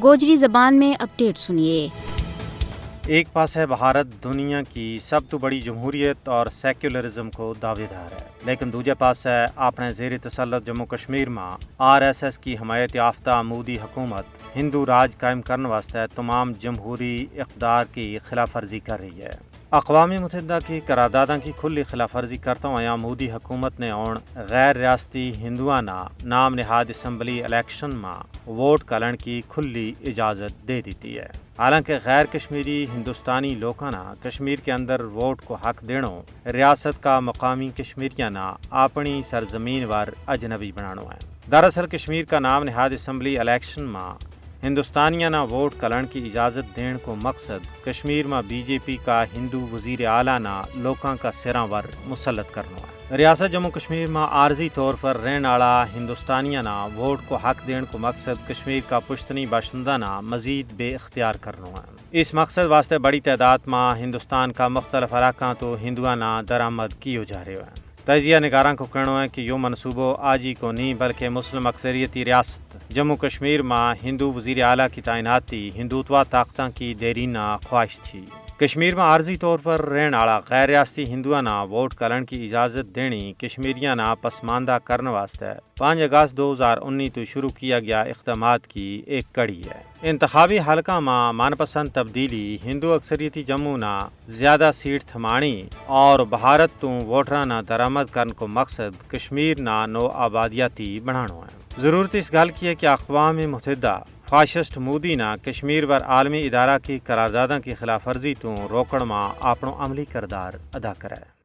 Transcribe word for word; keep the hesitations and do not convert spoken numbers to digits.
گوجری زبان میں اپڈیٹ سنیے۔ ایک پاس ہے بھارت دنیا کی سب تو بڑی جمہوریت اور سیکولرزم کو دعویدار ہے، لیکن دوجہ پاس ہے اپنے زیر تسلط جموں کشمیر ما آر ایس ایس کی حمایت یافتہ مودی حکومت ہندو راج قائم کرنے واسطے تمام جمہوری اقدار کی خلاف ورزی کر رہی ہے۔ اقوام متحدہ کی قرارداداں کی کھلی خلاف ورزی کرتا ہویا مودی حکومت نے ہن غیر ریاستی ہندوؤں نا نام نہاد اسمبلی الیکشن ما ووٹ کلن کی کھلی اجازت دے دیتی ہے۔ حالانکہ غیر کشمیری ہندوستانی لوکاں نا کشمیر کے اندر ووٹ کو حق دینو ریاست کا مقامی کشمیریاں نا اپنی سرزمین ور اجنبی بنانو ہے۔ دراصل کشمیر کا نام نہاد اسمبلی الیکشن ما ہندوستانیاں نا ووٹ کلن کی اجازت دین کو مقصد کشمیر ما بی جے پی کا ہندو وزیر اعلیٰ نا لوکاں کا سراں ور مسلط کرنو ہے۔ ریاست جموں کشمیر ما عارضی طور پر رہن آڑا ہندوستانیاں نا ووٹ کو حق دین کو مقصد کشمیر کا پشتنی باشندہ نا مزید بے اختیار کرنو ہے۔ اس مقصد واسطے بڑی تعداد ما ہندوستان کا مختلف علاقاں تو ہندوؤں نا درآمد کیو جا رہیو ہے۔ تجزیہ نگاراں کو کہنو ہے کہ یوہ منصوبو آج ہی کو نہیں بلکہ مسلم اکثریتی ریاست جموں کشمیر ما ہندو وزیر اعلیٰ کی تعیناتی ہندوتوا طاقتاں کی دیرینہ خواہش تھی۔ کشمیر ما عارضی طور پر رہن آڑا غیر ریاستی ہندوؤں نا ووٹ کلن کی اجازت دینی کشمیریاں نا پسماندہ کرنے واسطے پانچ اگست دو ہزار انی تو شروع کیا گیا اقدامات کی ایک کڑی ہے۔ انتخابی حلقہ ما من پسند تبدیلی ہندو اکثریتی جموں نا زیادہ سیٹ تھمانی اور بھارت توں ووٹراں نا درآمد کرن کو مقصد کشمیر نا نو آبادیاتی بنانو ہے۔ ضرورت اس گل کی ہے کہ اقوام متحدہ فاشسٹ مودی نا کشمیر ور عالمی ادارہ کی قرارداداں کی خلاف ورزی توں روکن ما اپنو عملی کردار ادا کرے۔